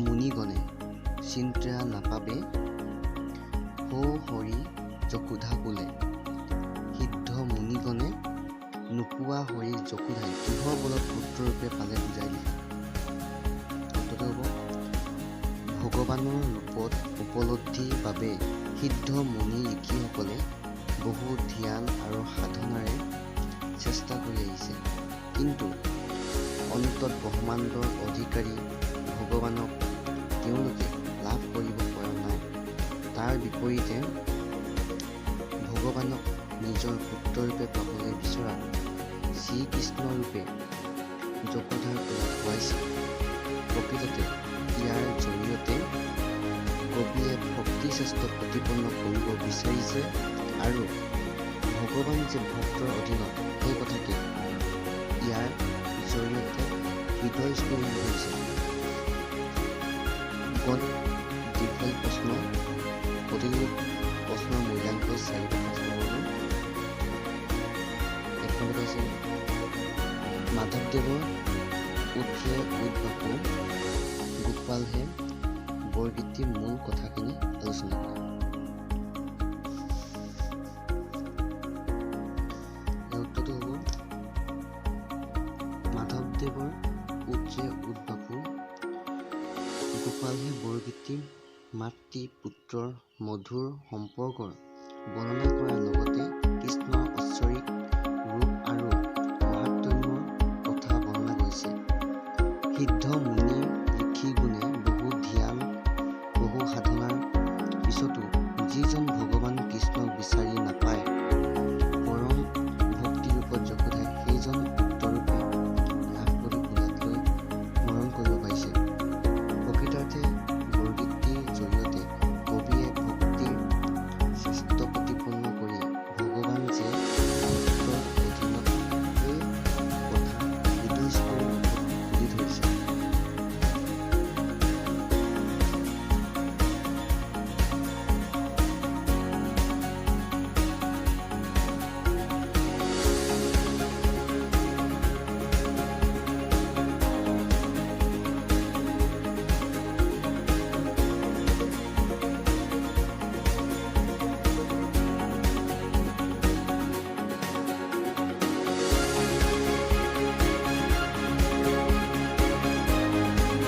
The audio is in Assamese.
মুনিগণে চিন্তা নাপাবে সৌ হৰি যশোধা বোলে। সিদ্ধ মুনিগণে নোপোৱা হৰি যশোধাই কিহৰ বলত পুত্ৰৰূপে পালে বুজাই লিখা। উত্তৰটো হ'ব ভগৱানৰ ৰূপত উপলব্ধিৰ বাবে সিদ্ধ মুনি ঋষিসকলে বহু ধ্যান আৰু সাধনাৰে চেষ্টা কৰি আহিছে, কিন্তু অন্তত ব্ৰহ্মাণ্ডৰ অধিকাৰী ভগৱানক তেওঁলোকে লাভ কৰিব পৰা নাই। তাৰ বিপৰীতে ভগৱানক নিজৰ পুত্ৰৰূপে পাবলৈ বিচৰা শ্ৰীকৃষ্ণৰূপে যশোধাৰ কোলাত শুৱাইছে। প্ৰকৃততে ইয়াৰ জৰিয়তে কবিয়ে ভক্তিশ্ৰেষ্ঠ প্ৰতিপন্ন কৰিব বিচাৰিছে আৰু ভগৱান যে ভক্তৰ অধীনত সেই কথাকে ইয়াৰ জৰিয়তে হৃদয়স্পৰ্শী কৰিছে। দীঘল প্ৰশ্ন, প্ৰতিটো প্ৰশ্নৰ মূল্যাংক 4 বা 5 নম্বৰকৈ। 1 নম্বৰত আছে, মাধৱদেৱৰ "উঠ ৰে উঠ বাপু গোপাল হে" বৰগীতটিৰ মূল কথাখিনি আলোচনা কৰা। ইয়াৰ উত্তৰটো হ'ব, মাধৱদেৱৰ "উঠ ৰে উঠ বাপু গোপাল হে" বৰগীতটিৰ মাতৃ পুত্ৰৰ মধুৰ সম্পৰ্কৰ বৰ্ণনা কৰাৰ লগতে কৃষ্ণৰ ঐশ্বৰিক ৰূপ আৰু মাহাত্ম্যৰ কথা বৰ্ণনা কৰিছে। সিদ্ধ মুনি